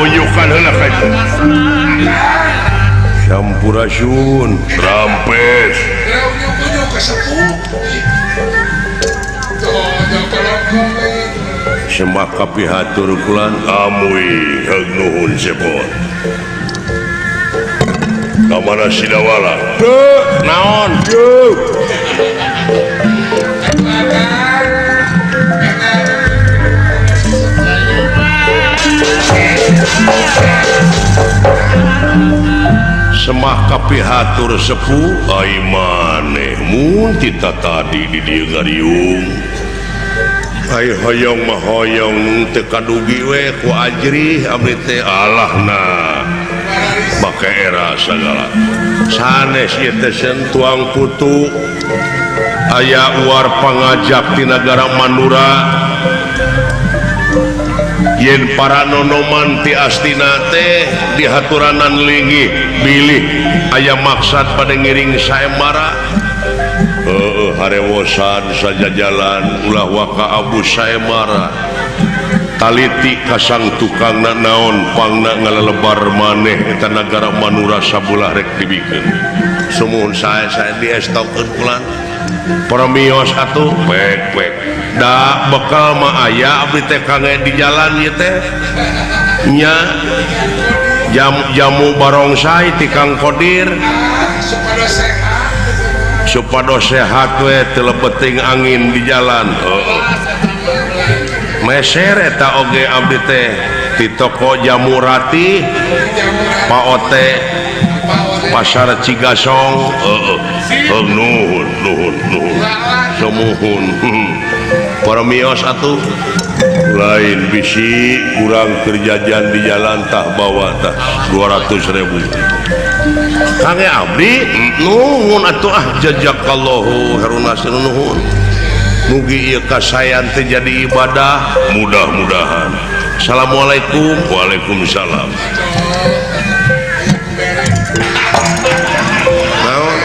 Unjukan heula ka itu. Sampurasun, rampes. Semak kapihatur kulan amui heug nuhun sepon. Ka mana Sidawala? Naon? Semah kapihatur sepuh ai maneh mun tita tadi di dieu ngariung. Ai hoyong mah hoyong teu kadugi we ku ajrih abdi teh alahna. Make era sagala. Sanes ieu teh tuang putu aya uar pangajak ti nagara Mandura. Yen para nonoman ti astina teh dihaturanan linggih bilih aya maksad pada ngiring saembara. Heueuh harewosan sajajalan ulah waka abu saembara. Taliti kasang tukangna naon pangna ngalelebar maneh eta nagara Manura sabulah rek dibikeun. Sumuhun sae-sae diestokeun kulan. Permios atuh pek pek. Da bekal mah aya abdi teh kange di jalan ieu teh. Nya jamu barongsai ti Kang Kodir. Supados sehat we teu lebeting angin di jalan. Heueuh. Meser eta oge abdi teh ti toko Jamu Ratih Paote Pasar Cigasong. Heueuh. Heuh nuhun nuhun nuhun. Sumuhun. Permios atuh lain bisi kurang kerjajan di jalan tah bawa tah 200.000. Kange abdi nuhun atuh ah jazakallahu khairun nuhun. Mugi ieu kasayan teh jadi ibadah mudah-mudahan. Assalamualaikum. Waalaikumsalam. Naon?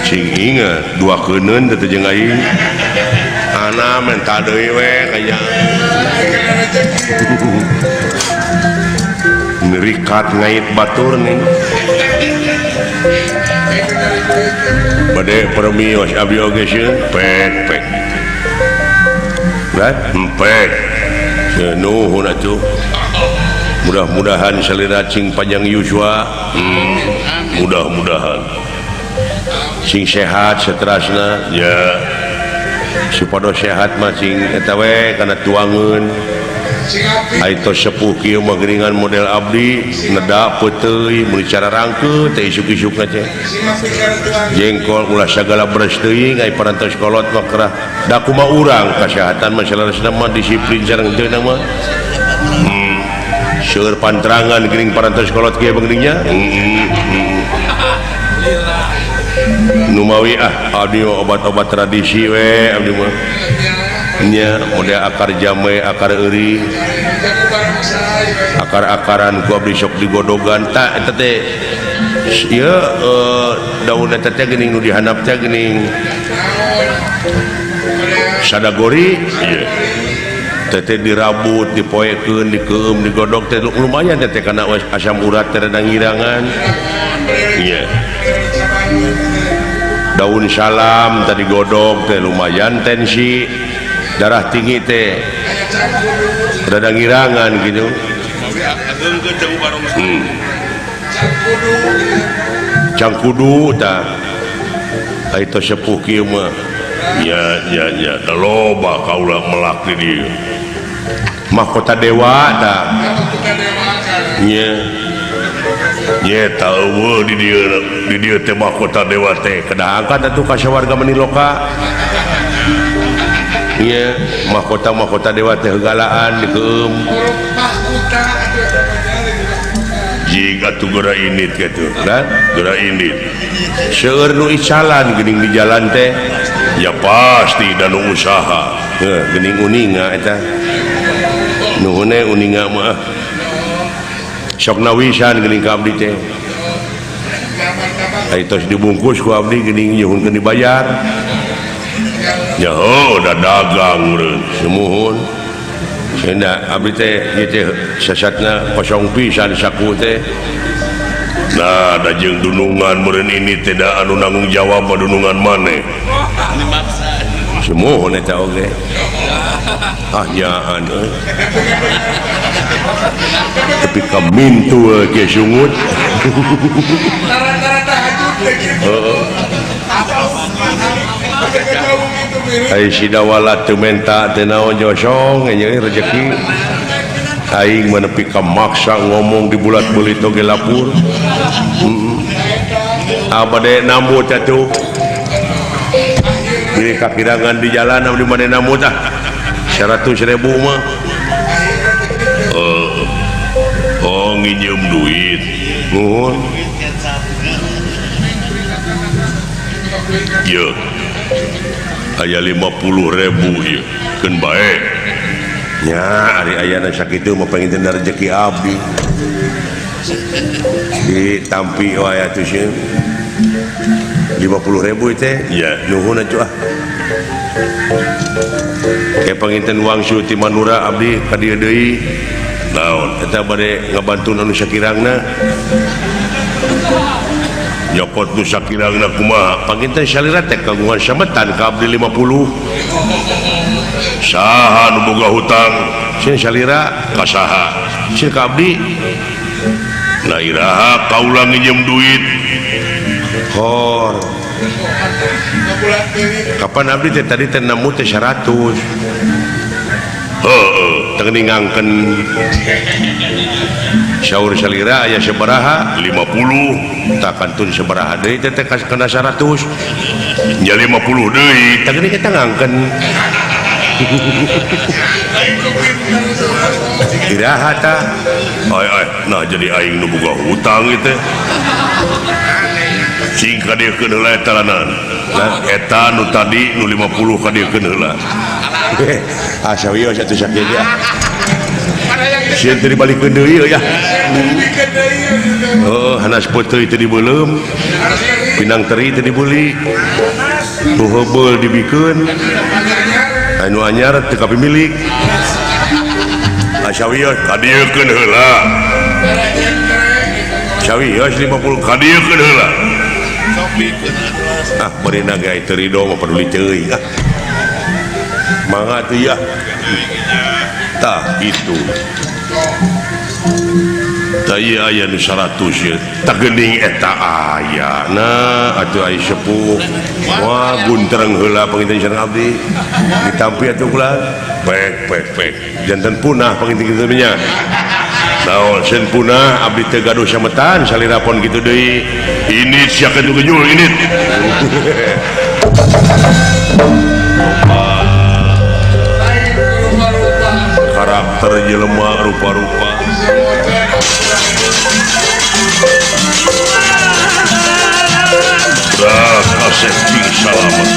Cing inget dua keuneun teh jeung aing. Ana menta deui we kaya. Nerikat ngait batur nih. Bade permios abdi oge sieun pek pek. Rat empek. Nuhun atuh. Mudah-mudahan salira cing panjang yuswa. Mudah-mudahan. Sing sehat seterasna ya. Supados sehat mah sing eta we kana tuangeun. Ai tos sepuh kieu mah geuningan model abdi neda peuteuy meuli cara rangkeut teh isuk-isukna teh. Jengkol ulah sagala beres teuing ai parantos kolot mah kerah. Da kumaha urang kasehatan mah saleresna mah disiplin sareng teu mah. Seueur pantrangan geuning parantos kolot kieu geuning nya. Numawi ah abdi mah obat-obat tradisi we abdi mah. Nya model akar jame, akar euri. Akar-akaran ku abdi sok digodogan ta eta teh ieu daun eta teh geuning nu dihandap teh geuning sadagori ieu. Teh dirabut, dipoekeun, dikeum, digodog teh lumayan teh kana asam urat teh rada ngirangan. Iya. Daun salam tadi godog teh lumayan tensi darah tinggi teh rada ngirangan gitu. Cangkudu tah ai tos sepuh kieu mah nya nya nya da loba kaula melak di dieu. Mahkota dewa tah nya nyeta eueuh di dieu teh mahkota dewa teh kedah angkat atuh ka sawarga meniloka. Nya mahkota-mahkota dewa teh heugalaan dikeum. Jika tuh geura indit kitu kan geura indit. Seueur nu icalan geuning di jalan teh ya pasti da nu usaha. Heuh geuning uninga eta. Nuhun uninga mah. Sok nawisan geuning ka abdi teh. Ai tos dibungkus ku abdi geuning nyuhunkeun dibayar. Ya heuh da dagang meureun sumuhun. Cenah abdi teh ieu teh sesatna kosong pisan saku teh. Nah, da jeung dunungan meureun ini teh da anu nanggung jawab mah dunungan maneh. Sumuhun eta oge. Ah nyaan euy. Tapi ka mintul ge sungut. Heeh. Ai sidawala teu menta teu naon josong nya rezeki. Aing mah nepi ka maksa ngomong di bulat beulit oge lapur. Heeh. Abade nambut atuh. Pilih kakirangan di jalan abdi mane nambut ah. 100.000 mah. Oh nginjem duit. Nuhun. Ye. Aya 50.000 ieu. Keun bae. Nya ari ayana sakitu mah panginten rezeki abdi. Ditampi wae atuh sieun. 50.000 teh ya nuhun atuh ah. Ke panginten wangsul ti Manura abdi ka dieu deui. Naon eta bade ngabantu anu sakirangna. Nyokot nu sakirangna kumaha? Panginten salira teh kagungan sametan ka abdi 50. Saha nu boga hutang? Sieun salira ka saha? Sieun ka abdi. Nah iraha kaula nginjem duit. Hor. Kapan abdi teh tadi teh nemu teh 100. Heeh, teu ningangkeun. Saur salira aya sabaraha? 50. Tah kantun sabaraha deui teh teh kana 100. Nya 50 deui. Tah geuning eta ngangkeun. Iraha tah? Ai ai, nah jadi aing nu boga hutang ieu teh. Cing ka dieu keun heula eta lanan. Nah, eta nu tadi nu 50 ka dieu keun heula. Ah sawios atuh sakieu ge. Sieun teu dibalikeun deui ya. Heuh, hanas peuteuy teu dibeuleum. Pinang teri teu dibeli. Nu heubeul dibikeun. Anu anyar teu kapimilik. Ah sawios ka dieu keun heula. Sawios 50 ka dieu keun heula. Ah beurina ge teu rido mah peduli teuing ah. Mangga atuh ya. Tah itu. Tah ieu aya nu 100 ieu. Tah geuning eta aya. Nah atuh ai sepuh. Wah guntereng heula panginten sareng abdi. Ditampi atuh kula. Pek pek pek. Janten punah panginten kitu nya. Naon sieun punah abdi teu gaduh sametan salira pon kitu deui. Ini sia kitu gejul ini. Karakter jelema rupa-rupa. Dah kasih cing salamet.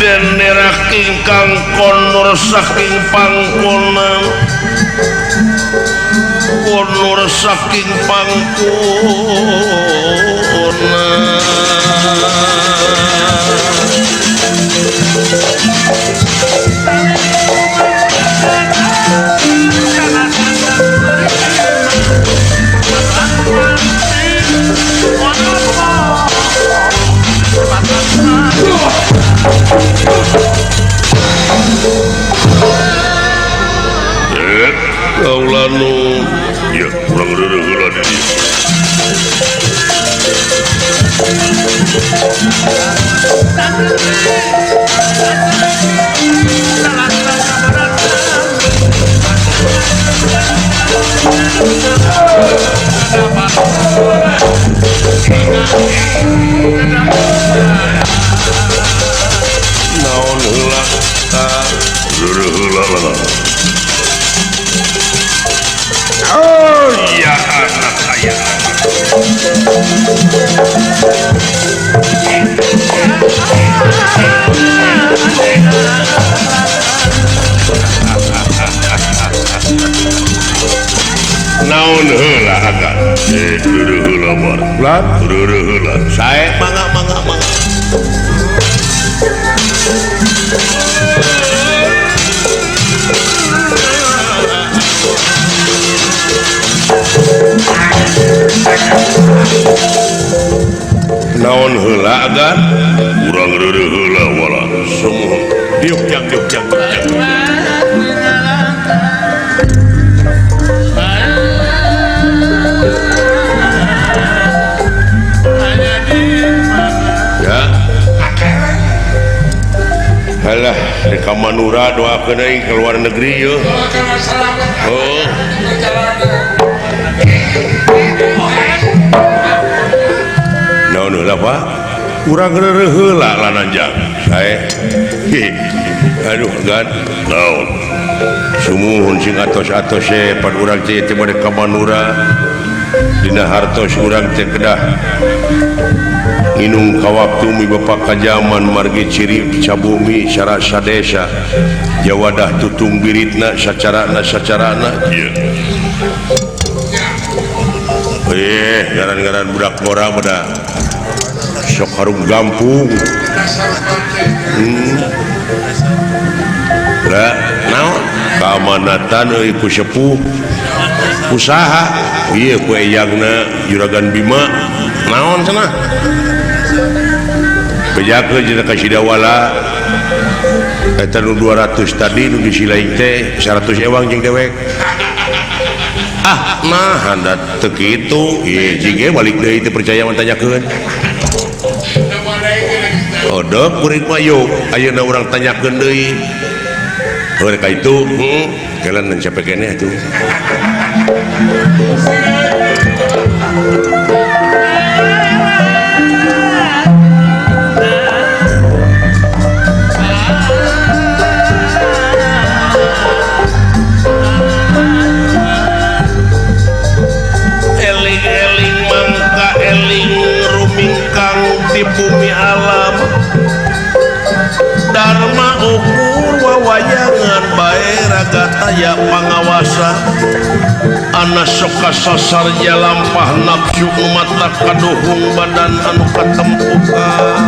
Denera ingkang konur saking pangkonan, konur saking pangkonan. Kaula nu ya urang reureuh heula di dieu. Naon heula tah reureuh heula lah. Oh ya anak saya. Gan reureuh heula sae mangga mangga mangga. Naon heula Gan urang reureuh heula wala sumuhun diuk jang diuk jang diuk jang. Ya halah rek ka Manura doakeun euy ke luar negeri yeuh. Oh naon heula Pak urang reureuh heula lananjang sae. Aduh Gan naon sumuhun sing atos-atos e pan urang teh teh bade ka Manura dina hartos urang teh kedah nginung ka waktu mi bapak kajaman margi ciri cabumi sarasa desa jawadah tutung biritna sacarana sacarana ieu. Ngaran-ngaran budak ngora pada sok harum gampung. Lah naon kaamanatan euy ku sepuh usaha ieu ku eyangna Juragan Bima naon cenah bejakeun cenah ka Sidawala eta nu 200 tadi nu disilain teh 100 ewang jeung dewek. Ah nah da teu kitu ieu jige balik deui teu percaya mah tanyakeun. Odok kuring mah yuk ayeuna urang tanyakeun deui. Heuh ka itu kelan capek keneh atuh. Eling-eling mangka eling rumingkang di bumi alam Dharma ukur wawayangan bae raga taya pangawasa ana sok kasasar jalampah nafsu mata kaduhung badan anu katempukan.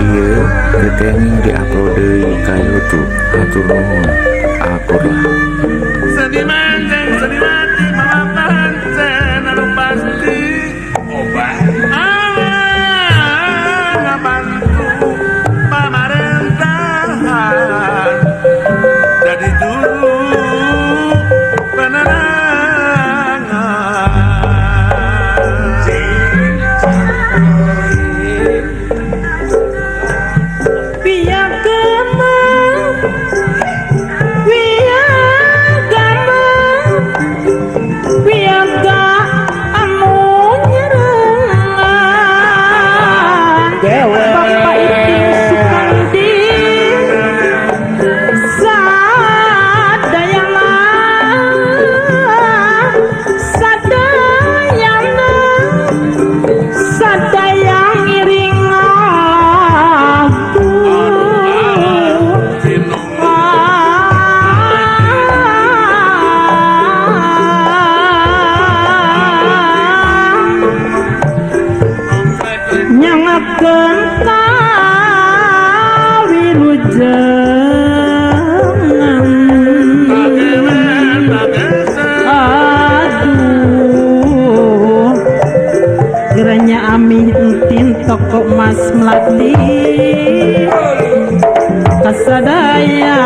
Ieu teu kenging diupload deui ka YouTube. Hatur nuhun. Akurlah. Toko Mas Melati. Sadaya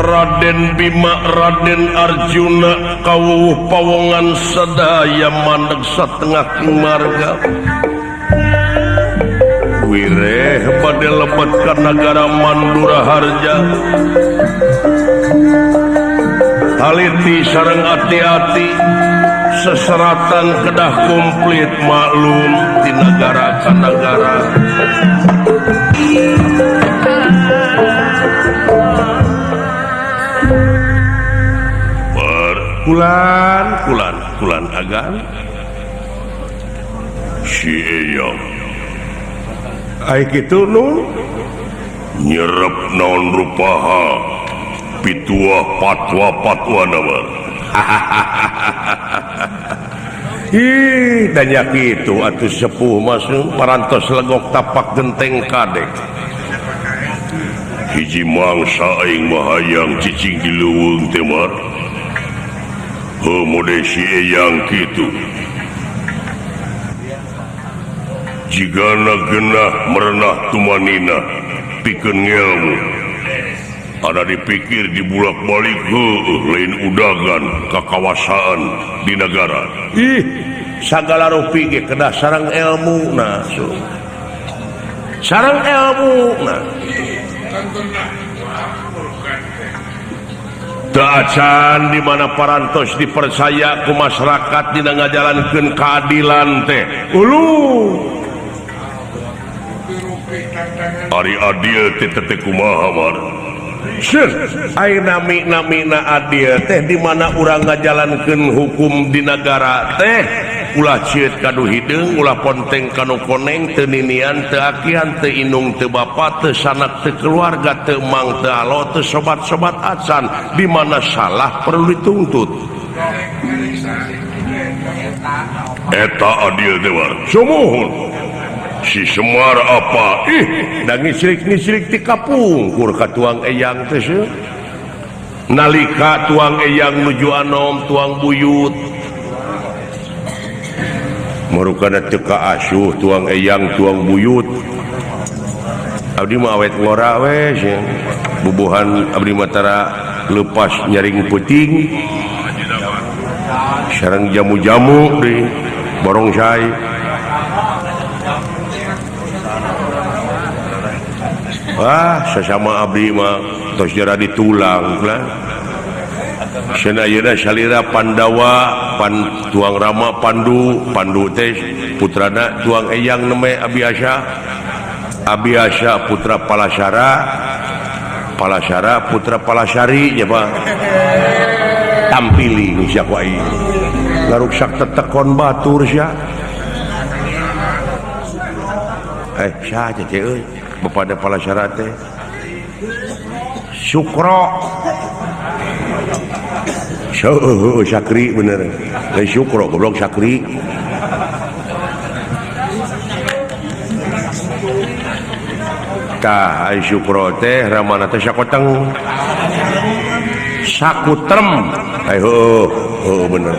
Raden Bima, Raden Arjuna kawuh pawongan sadaya mandeg satengah marga wireh bade lebet ka nagara Mandura Harja taliti sareng ati-ati seseratan kedah komplit maklum di nagara ka nagara. Kulan, kulan, kulan agan si Eyang ai kitu nu nyerep naon rupaha pituah patwa patwa nama. Ih, tanya kitu atuh sepuh mas parantos legok tapak genteng kadek. Hiji mangsa aing mah hayang cicing di leuweung teh mar. Heuh mode si Eyang kitu. Jigana genah merenah tumanina pikeun ngelmu. Ada dipikir dibulak-balik heueuh lain udagan kakawasaan di nagara. Ih, sagala rupi ge kedah sareng elmu nah. So. Sareng elmuna. Teu acan di mana parantos dipercaya ku masyarakat dina ngajalankeun keadilan teh. Uluh. Ari adil teh teh kumaha mar? Ai nami-namina adil teh di mana urang ngajalankeun hukum di nagara teh ulah cieut ka nu hideung, ulah ponteng ka nu koneng, teu ninian, teu akian, teu indung, teu bapa, teu sanak, teu keluarga, teu mang, teu alo, teu sobat-sobat acan, di mana salah perlu dituntut. Eta adil teh war. Sumuhun. Si Semar apa? Ih, da ngisrik-ngisrik ti kapungkur ka tuang eyang teh seuh. Nalika tuang eyang nuju anom, tuang buyut. Marukana teu kaasuh tuang eyang, tuang buyut. Abdi mah awet ngora we sia. Bubuhan abdi mah tara leupas nyaring peuting. Sareng jamu-jamu deui borongsai. Wah, sesama abdi mah tos jara ditulang lah. Cenah ayeuna salira Pandawa, pan tuang Rama Pandu, Pandu teh putrana tuang eyang neme Abiasa. Abiasa putra Palasara, Palasara putra Palasari nya Pak. Tampili nu sia ku aing. Ngaruksak tetekon batur sia. Saha teh euy? Bapak Palasara teh Sukro Sakri bener Sukro goblok Sakri tah ai Sukro teh ramana teh sakoteng sakutrem ai heueuh heueuh bener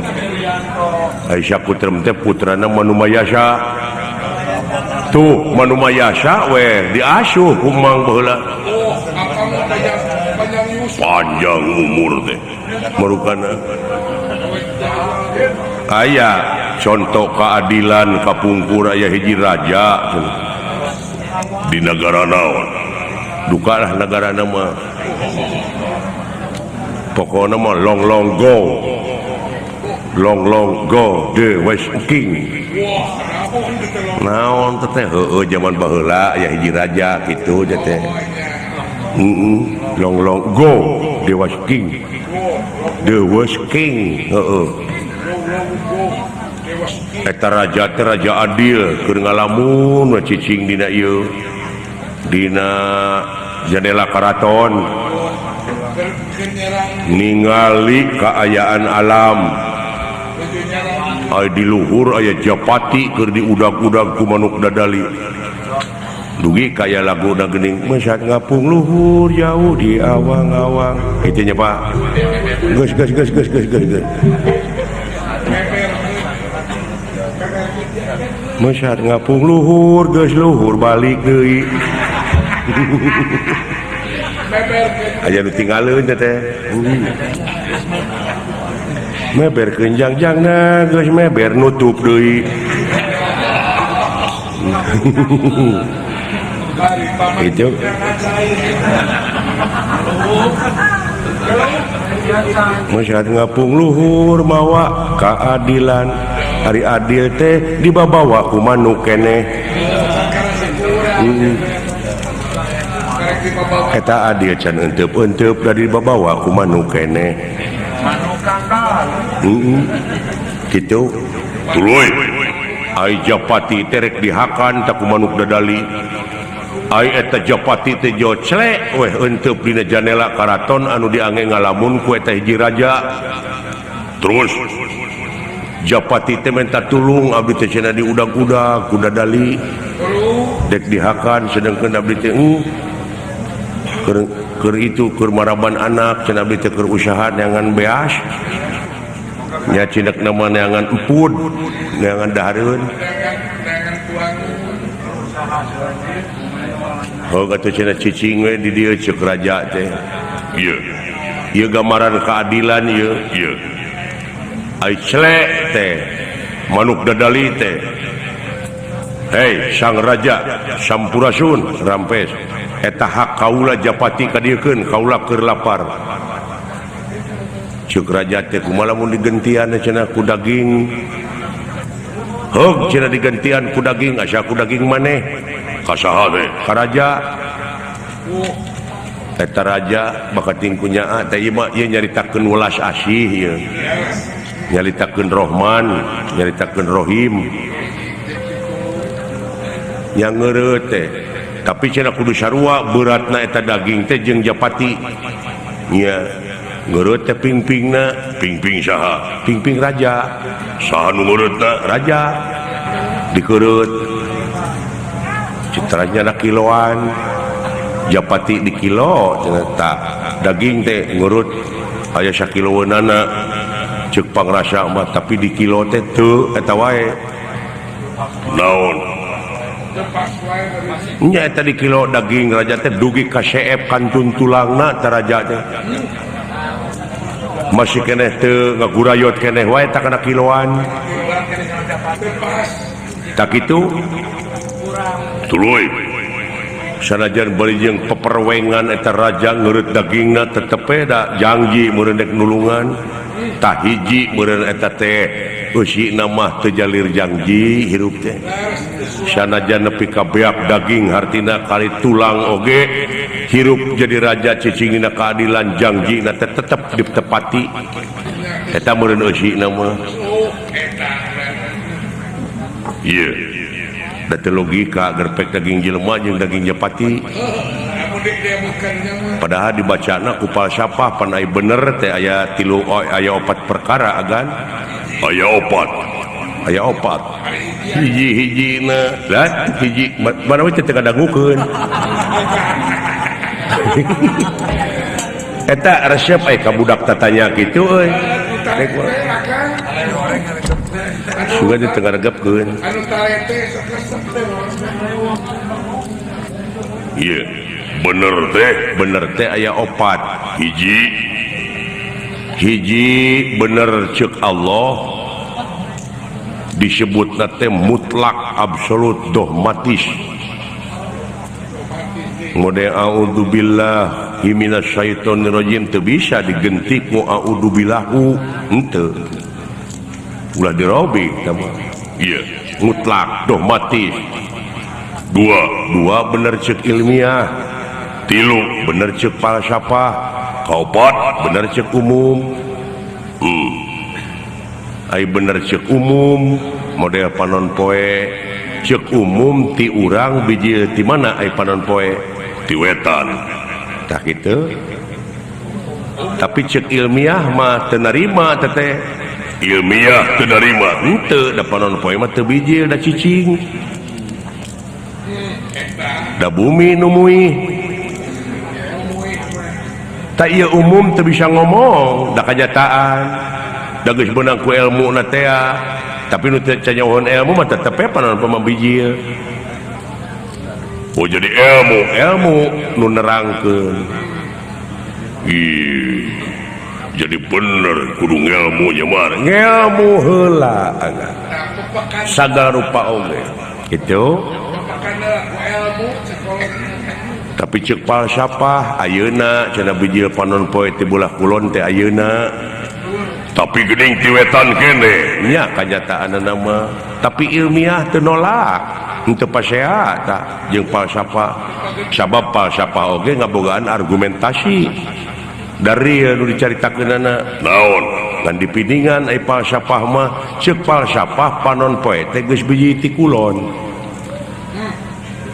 ai sakutrem teh putrana Manumayasa. Tuh Manumayasa we diasuh ku Mang baheula. Panjang umur teh marukana. Aya contoh keadilan kapungkur aya hiji raja di negara naon. Dukalah negara mah. Pokona mah long long go. Long long go the West King. Naon teh heueuh jaman baheula aya hiji raja kitu teh. Long long go the West King. The West King heueuh. Eta raja teh raja adil keur ngalamun we cicing dina ieu. Dina jendela karaton. Ningali kaayaan alam. Ay di luhur aya Japati keur diudag-udag ku manuk dadali. Dugi kaya laguna geuning mesat ngapung luhur jauh di awang-awang. Kitu nya Pak. Geus geus geus geus geus geus. Mesat ngapung luhur geus luhur balik deui. Aya nu tinggaleun teh. Meber kenjang-jangna geus meber nutup deui. Itu. Masyarakat ngapung luhur mawa keadilan. Ari adil teh dibabawa ku manuk keneh. Eta adil can enteup-enteup da dibabawa ku manuk keneh. Gitu. Tuluy. Ai Japati teh rek dihakan tak ku manuk dadali. Ai eta Japati teh joclek weh enteup dina janela karaton anu diange ngalamun ku eta hiji raja. Terus Japati teh minta tulung abdi teh cenah diudag-udag ku dadali. Dek dihakan sedengkeun abdi teh keur itu keur maraban anak cenah abdi teh keur usaha neangan beas. Nya cinek nama neangan empud, neangan dahareun. Oh kata cenah cicing we di dieu ceuk raja teh. Ieu. Ieu gambaran keadilan ieu. Ieu. Ai celek teh, manuk dadali teh. Hei sang raja Sampurasun rampes eta hak kaula japati kadieukeun kaula keur lapar. Ceuk raja teh kumaha lamun digentian cenah ku daging. Heug cenah digentian ku daging asa ku daging maneh. Ka saha teh? Ka raja. Eta raja bakating ku nyaa teh ieu mah ieu nyaritakeun welas asih ieu. Nyaritakeun Rohman, nyaritakeun Rohim. Yang ngeureut teh tapi cenah kudu sarua beratna eta daging teh jeung japati. Nya ngeureut teh pingpingna, pingping saha? Pingping raja. Saha nu ngeureutna? Raja. Dikeureut. Citranya na kiloan. Japati di kilo cenah tah. Daging teh ngeureut aya sakiloeunana. Ceuk pangrasa mah tapi di kilo teh teu eta wae. Naon? Nya eta di kilo daging raja teh dugi ka seep kantun tulangna teh raja teh. Masih keneh teu ngagurayot keneh wae tah kana kiloan. Tak kitu tuluy. Sanajan bari jeung peperwengan eta raja ngeureut dagingna tetep we da janji meureun dek nulungan. Tah hiji meureun eta teh eusina mah teu jalir janji hirup teh. Sanajan nepi ka beak daging hartina kali tulang oge hirup jadi raja cicingina keadilan janjina teh tetep ditepati. Eta meureun eusina mah. Ieu da teu logika gerpek daging jelema jeung daging japati. Padahal dibacana ku falsafah pan ai bener teh aya tilu aya opat perkara agan. Aya opat. Aya opat. Hiji-hijina lah hiji mana we teh teu ngadangukeun. Eta resep ai ka budak tatanya kitu euy. Sugan teu ngaregepkeun. Ieu bener teh, bener teh aya opat. Hiji hiji bener ceuk Allah disebutna teh mutlak absolut dogmatis. Mode a'udzubillahi minasyaitonirrajim teu bisa digenti ku a'udzubillahu henteu. Ulah dirobi tah mah. Ieu mutlak dogmatis. Dua, dua bener ceuk ilmiah. Tilu bener ceuk falsafah. Kaopat bener ceuk umum. Ai bener ceuk umum model panon poe ceuk umum ti urang biji ti mana ai panon poe ti wetan. Tah kitu. Tapi ceuk ilmiah mah teu narima teh teh. Ilmiah teu narima henteu da panon poe mah teu bijil da cicing. Da bumi nu muih. Tak ieu umum teu bisa ngomong da kanyataan. Da geus beunang ku ilmu na teh. Tapi nu teu canyohon ilmu mah tetep we panon poe mah bijil. Oh jadi ilmu, ilmu nu nerangkeun. Ih, jadi bener kudu ngelmu nya mah. Ngelmu heula aga. Sagala rupa oge. Kitu. Tapi ceuk falsafah ayeuna cenah bijil panon poe ti bulah kulon teh ayeuna. Tapi geuning ti wetan kene nya kanyataanna mah. Tapi ilmiah teu nolak. Henteu pasea tah jeung falsafah. Sabab falsafah oge ngabogaan argumentasi. Dari nu dicaritakeunana naon? Ngan dipindingan ai falsafah mah ceuk falsafah panon poe teh geus biji ti kulon.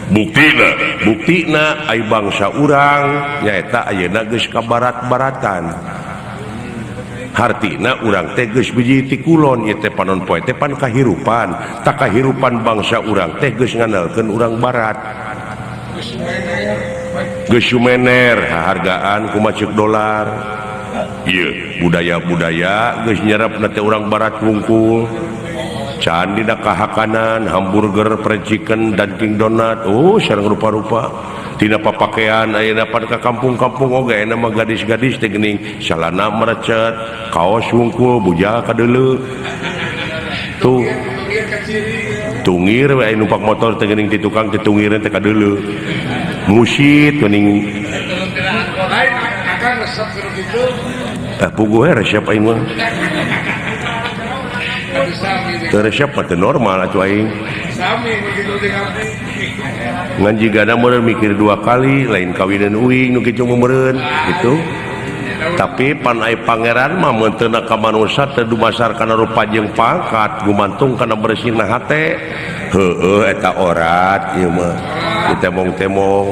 Buktina, buktina ai bangsa urang nyaeta ayeuna geus ka barat-baratan. Hartina urang teh geus biji ti kulon ieu teh panon poe teh pan kahirupan, tak kahirupan bangsa urang teh geus ngandalkeun urang barat. Geus sumener hahargaan kumaha ceuk dolar. Ieu budaya-budaya geus nyerep na teh urang barat wungkul. Can dina kahakanan hamburger, fried chicken, Dunkin Donat, oh sareng rupa-rupa. Tina papakaian ayeuna pan ka kampung-kampung oge ayeuna mah gadis-gadis teh geuning salana merecet, kaos wungkul, bujal kadeuleu. Tuh. Tungir we aya numpak motor teh geuning ti tukang teh tungireun teh kadeuleu. Musit geuning. Lain akang resep kudu kitu. Ah puguh we resep aing mah. Tapi sami jeung Teu resep mah teu normal atuh aing. Sami begitu jeung abdi. Ngan jigana meureun mikir dua kali lain kawinan uing nu kitu mah meureun gitu. Tapi pan ai pangeran mah mun teu ka manusa teu dumasar kana rupa jeung pangkat gumantung kana bersihna hate. Heueuh eta orat ieu mah. Ditemong-temong.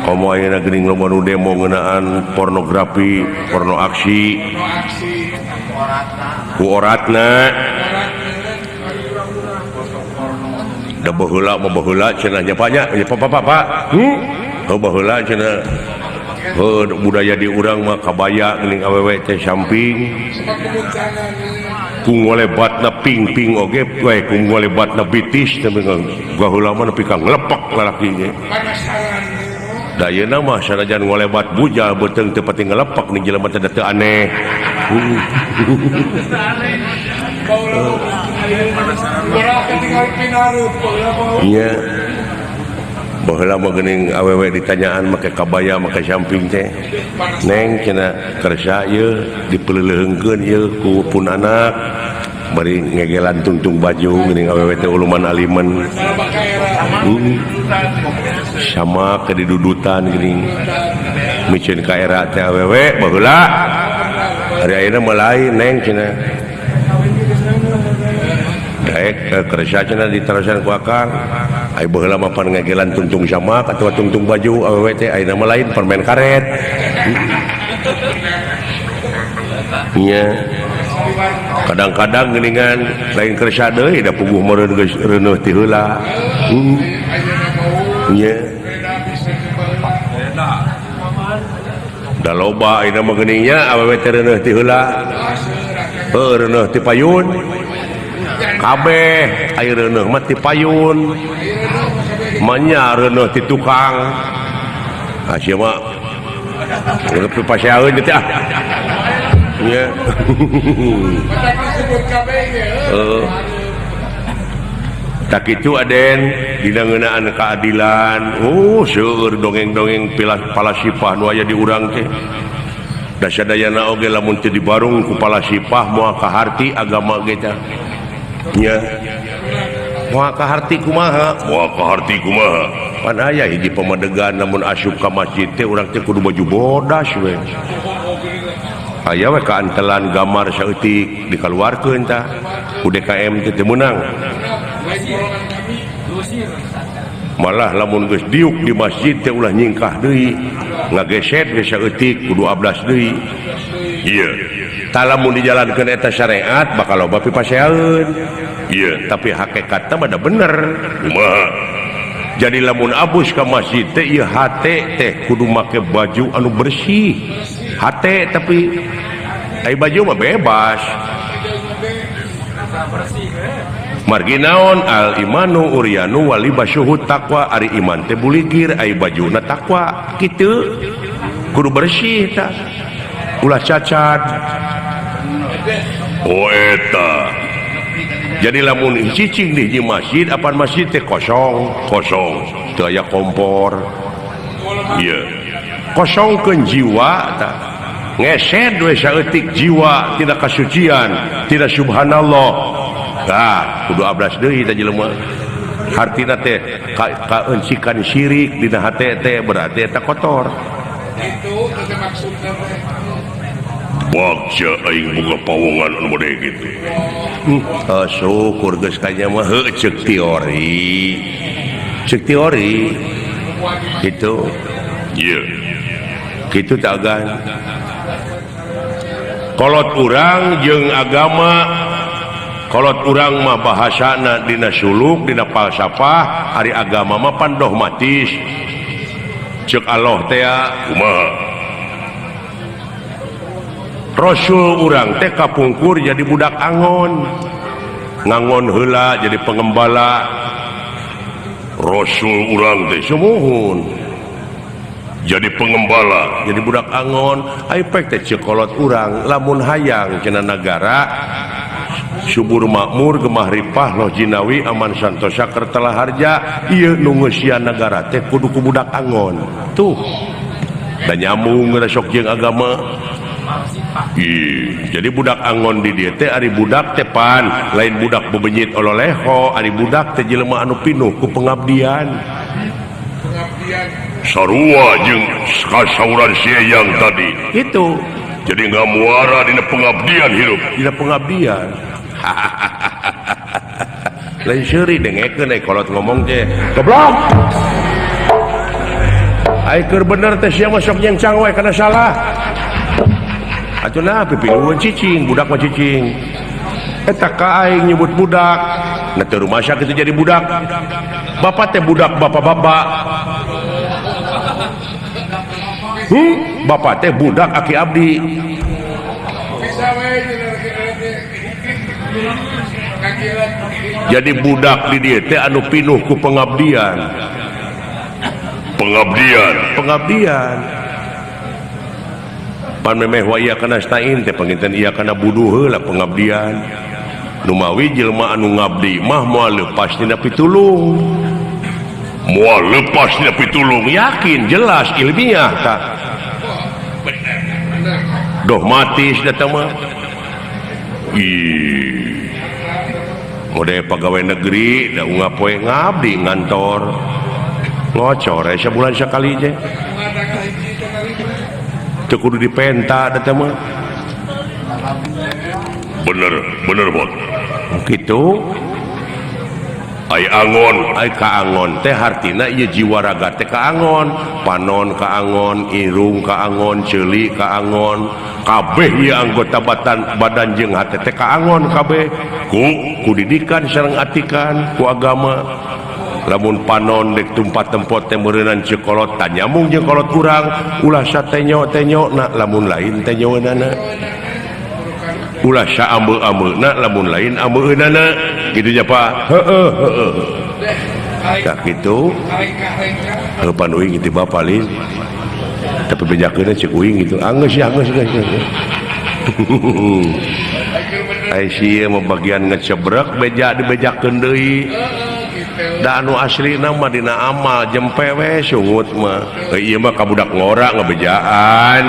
Komo ayeuna geuning loba nu demo ngeunaan pornografi, porno aksi. No aksi. Ku oratna. Da baheula mah baheula cenah nya Pak nya, ya Pak Pak Pak. Heuh baheula cenah. Heuh budaya di urang mah kabaya geuning awewe teh samping. Sempat kemuncangan. Ku ngolebatna ping-ping oge we ku ngolebatna bitis teh baheula mah nepi ka ngelepak lalaki ge. Panasaran. Da ayeuna mah sanajan ngolebat bujal beuteung teu pati ngelepak ning jelema teh da teu aneh. Iya. Baheula mah geuning awewe ditanyaan make kabaya make samping teh. Neng cenah kersa ieu dipeleuleungkeun ieu ku pun anak. Bari ngegelan tungtung baju geuning awewe teh uluman alimen. Sama ke didudutan geuning. Miceun ka era teh awewe baheula. Ari ayeuna mah lain neng cenah. Daek kersa cenah diterusan ku akang. Ai baheula mah pan ngegelan tungtung samak atawa tungtung baju awewe teh ayeuna mah lain permen karet. Nya. Kadang-kadang geuningan lain kersa deui da puguh meureun geus reuneuh ti heula. Nya. Da loba ayeuna mah geuning nya awewe teh reuneuh ti heula. Heuh reuneuh ti payun. Kabeh aya reuneuh mah ti payun. Manya reuneuh ti tukang. Ah sia mah geus paseaeun teh ah. Nya. Heeh. Tak kitu Aden dina ngeunaan keadilan. Oh seueur dongeng-dongeng palasipah nu aya di urang teh. Da sadayana oge lamun teu dibarung ku palasipah moal kaharti agama ge teh. Nya. Moal kaharti kumaha? Moal kaharti kumaha? Pan aya hiji pamadegan lamun asup ka masjid teh urang teh kudu baju bodas we. Aya we kaantelan gambar saeutik dikaluarkeun tah. Ku DKM teh teu meunang. Malah lamun geus diuk di masjid teh ulah nyingkah deui. Ngageset ge saeutik kudu ablas deui. Ieu. Tah lamun dijalankeun eta syariat bakal loba pipaseaeun. Ieu, tapi hakikatna mah da bener. Kumaha? Jadi lamun abus ka masjid teh ieu hate teh kudu make baju anu bersih. Hate tapi ai baju mah bebas. Margi naon al imanu uryanu walibasuhu taqwa ari iman teh buligir ai bajuna takwa kitu kudu bersih tah ulah cacat. Oh eta. Jadi lamun cicing di hiji masjid apan masjid teh kosong kosong teu aya kompor. Ieu kosongkeun jiwa tah ngesed we saeutik jiwa tidak kasucian tidak subhanallah. Tah kudu ablas deui tah jelema. Hartina teh kaencikan syirik dina hate teh berarti eta kotor. Itu teh maksudna teh. Bagja aing boga pawongan anu bade kitu. Syukur geus ka nya mah heuh ceuk teori. Ceuk teori. Kitu. Ieu. Kitu teh agan. Kolot urang jeung agama kolot urang mah bahasana dina suluk dina falsafah ari agama mah pan dogmatis. Ceuk Allah teh kumaha? Rasul urang teh kapungkur jadi budak angon. Ngangon heula jadi pengembala. Rasul urang teh sumuhun jadi pengembala, jadi budak angon. Ai pek teh ceuk kolot urang lamun hayang cenah nagara Subur makmur gemah ripah loh jinawi aman santosa kertala harja ieu nu ngeusian nagara teh kudu ku budak angon tuh da nyambung ngeresok jeung agama. Ih, jadi budak angon di dieu teh ari budak teh pan lain budak bebenyit ololeho ari budak teh jelema anu pinuh ku pengabdian. Sarua jeung kasauran si Eyang tadi itu jadi nggak muara dina pengabdian hirup dina pengabdian. Lain seuri dengekeun ai kolot ngomong teh goblok ai keur bener teh sia mah sok nyencang we kana salah atuh nah pipilueun cicing budak mah cicing eta ka aing nyebut budak nah teu rumasa kitu jadi budak bapak teh budak bapak-bapak bapak teh budak aki abdi. Jadi budak di dieu teh anu pinuh ku pengabdian. Pengabdian, pengabdian. Pan memeh wa ieu kana stain teh panginten ieu kana buduh heula pengabdian. Numawi jelema anu ngabdi mah moal lepas tina pitulung. Moal lepas tina pitulung yakin jelas ilmiah tah. Dogmatis eta mah. Ih. Mode pegawai negeri da unggal poe ngabdi ngantor. Ngocor we sabulan sakali teh. Teu kudu dipenta eta mah. Bener, bener bot. Kitu. Ai angon, ai kaangon teh hartina ieu jiwa raga teh kaangon, panon kaangon, irung kaangon, ceuli kaangon, kabeh ieu anggota badan jeung hate teh kaangon kabeh ku kudidikan sareng atikan ku agama. Lamun panon dek tumpat tempot teh meureunan ceuk kolot tanyambung jeung kolot urang, ulah satenyo-tenyona lamun lain tenyoeunana. Ulah saameu-ameuna lamun lain ameueunana. Kitu nya Pak. Heeh heeh. Tah kitu. Heuh pan uing kitu bapa lin. Tapi bejakeun ceuk uing kitu. Anggeus ya anggeus geus. Ai sia mah bagian ngecebrek beja dibejakeun deui. Da anu aslina mah dina amal jempe we sungut mah. Ieu mah ka budak ngora ngebejaan.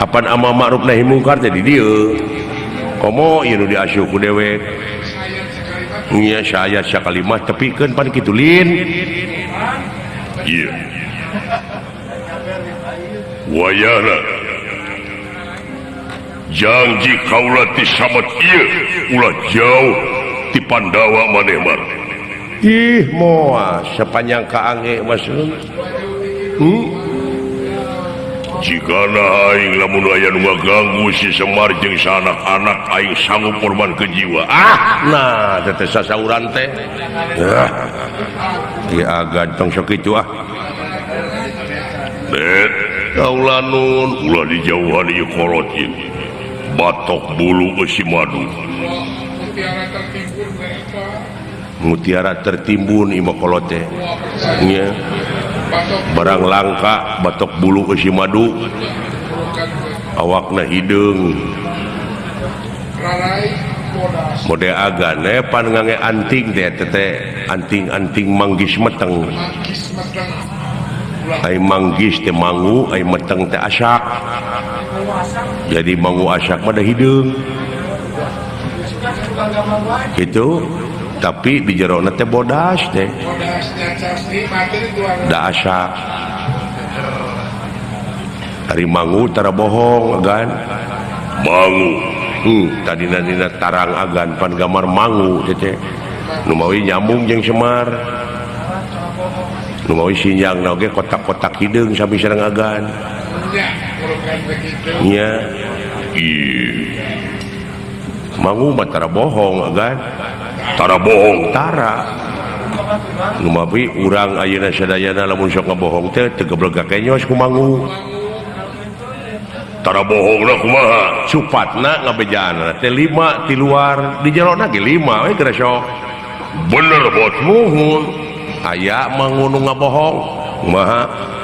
Apan amal ma'ruf nahi mungkar teh di dieu. Komo ieu nu diasuh ku dewek. Nya saya sakalimah tepikeun pan kitu lin. Ieu. Wayahna janji kaula ti samet ieu ulah jauh ti Pandawa maneh mah. Ih moal sepanjang kaange mah. Jigana aing lamun aya nu ngaganggu si Semar jeung sanak-anak aing sanggup korbankeun jiwa. Ah, nah teh sasauran teh. Ah. Ieu agantong sok kitu ah. Bet, kaula nun ulah dijauhan ieu kolot ieu. Batok bulu eusi madu. Mutiara tertimbun ieu mah kolot teh. Nya. Barang langka batok bulu eusi madu awakna hideung mode agane pan ngange anting teh teh anting-anting manggis meteng ai manggis teh mangu ai meteng teh asak jadi mangu asak mah da hideung kitu. Tapi di jerona teh bodas teh. Da asak. Ari mangu tara bohong agan. Mangu. Tadina dina tarang agan pan gambar mangu teh teh. Nu mawi nyambung jeung Semar. Nu mawi sinjangna oge kotak-kotak hideung sami sareng agan. Nya. Ih. Mangu mah tara bohong agan. Tara bohong tara. Nu mawi urang ayeuna sadayana lamun sok ngabohong teh teu gebleg kenyos ku mangu. Tara bohongna kumaha? Supatna ngabejaanna teh 5 ti luar, di jerona ge 5 we geura sok. Bener bot muhun. Aya mangu nu ngabohong. Kumaha?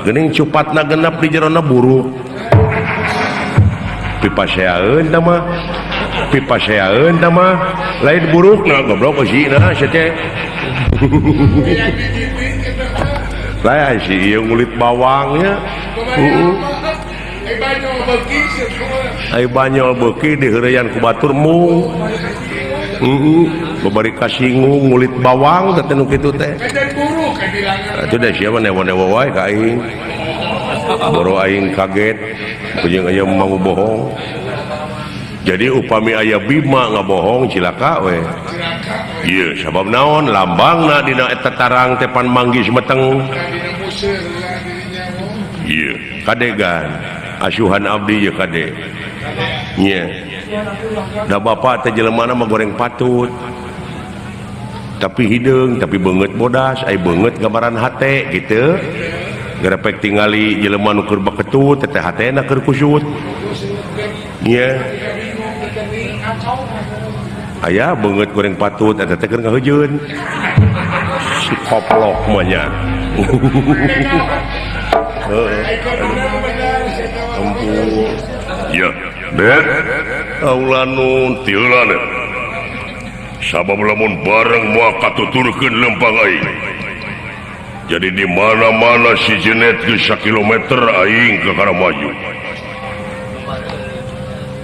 Geuning cupatna genep di jerona buruk. Pipaseaeun tah mah. Pipaseaeun tah mah lain burukna goblok eusina sia teh. Lain si ieu ngulit bawangnya. Heeh. Ai banyol beuki diheureyan ku batur mung. Heeh, babari kasinggung ngulit bawang teh nu kitu teh. Atuh da sia mah newa-newa wae ka aing. Boro aing kaget jeung aya mau bohong. Jadi upami aya Bima ngabohong cilaka we. Ieu sabab naon lambangna dina eta tarang teh pan manggis meteng. Ieu kadegan asuhan abdi ye kade. Nya. Da bapak teh jelemana mah goreng patut. Tapi hideung, tapi beungeut bodas, ai beungeut gambaran hate gitu. Gerepek tingali jelema nu keur baketut teh hatena keur kusut. Nya. Aya beungeut goreng patut eta teh keur ngaheujeun. Si koplok mah nya. Heeh. Ampun. Ya, Det. Kaula nun tieulah Det. Sabab lamun bareng moal katuturkeun lempang aing. Jadi di mana-mana si Jenet geus sakilometer aing ka maju.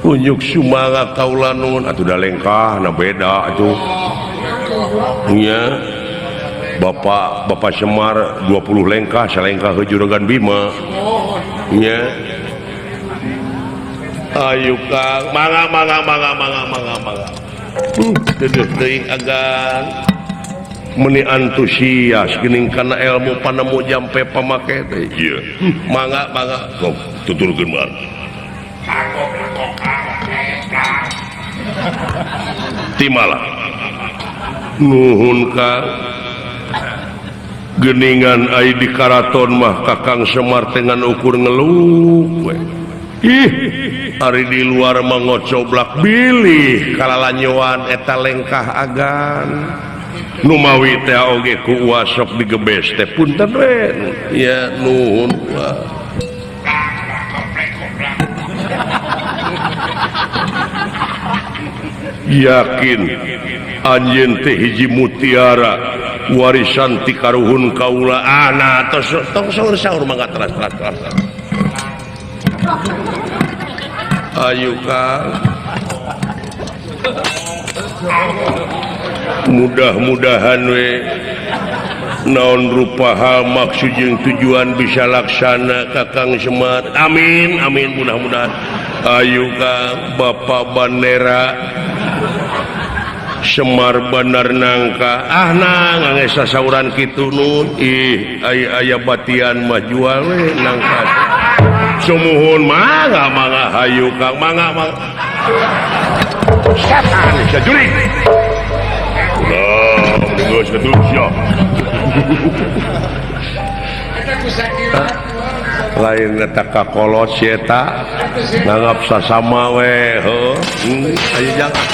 Unjuk sumangga kaula nun atuh da lengkah na beda atuh. Nya. Bapak Bapak Semar 20 lengkah salengkah heuh Juragan Bima. Nya. Ayo Kang, mangga mangga mangga mangga mangga mangga. Deudeuh teuing agan. Meni antusias geuning kana ilmu panemu jampe pamake teh. Ieu. Mangga mangga sok tuturkeun mah. Timala. Nuhun Kang. Geningan ai di karaton mah Kakang Semar teh ngan ukur ngeluk we. Ih, ari di luar mah ngocoblak bilih kalalanyoan eta lengkah agan. Numawi teh oge ku uas sok digebes teh punten we. Ya nuhun. Yakin anjeun teh hiji mutiara warisan ti karuhun kaula ana tos tong saur-saur mangga teras teras teras. Ayo Kang. Mudah-mudahan we naon rupa hal maksud jeung tujuan bisa laksana Kakang Semar. Amin amin mudah-mudahan. Ayo Kang, Bapak Bandera Semar Bandar Nangka. Ah nah ngange sasauran kitu nun. Ih aya aya batian mah jual we nangka. Sumuhun mangga mangga hayu Kang mangga mangga. Setan sajurig. Ulah geus geus sia. Lain eta kakolot si eta nganggap sasama we heuh. Ayo jangan.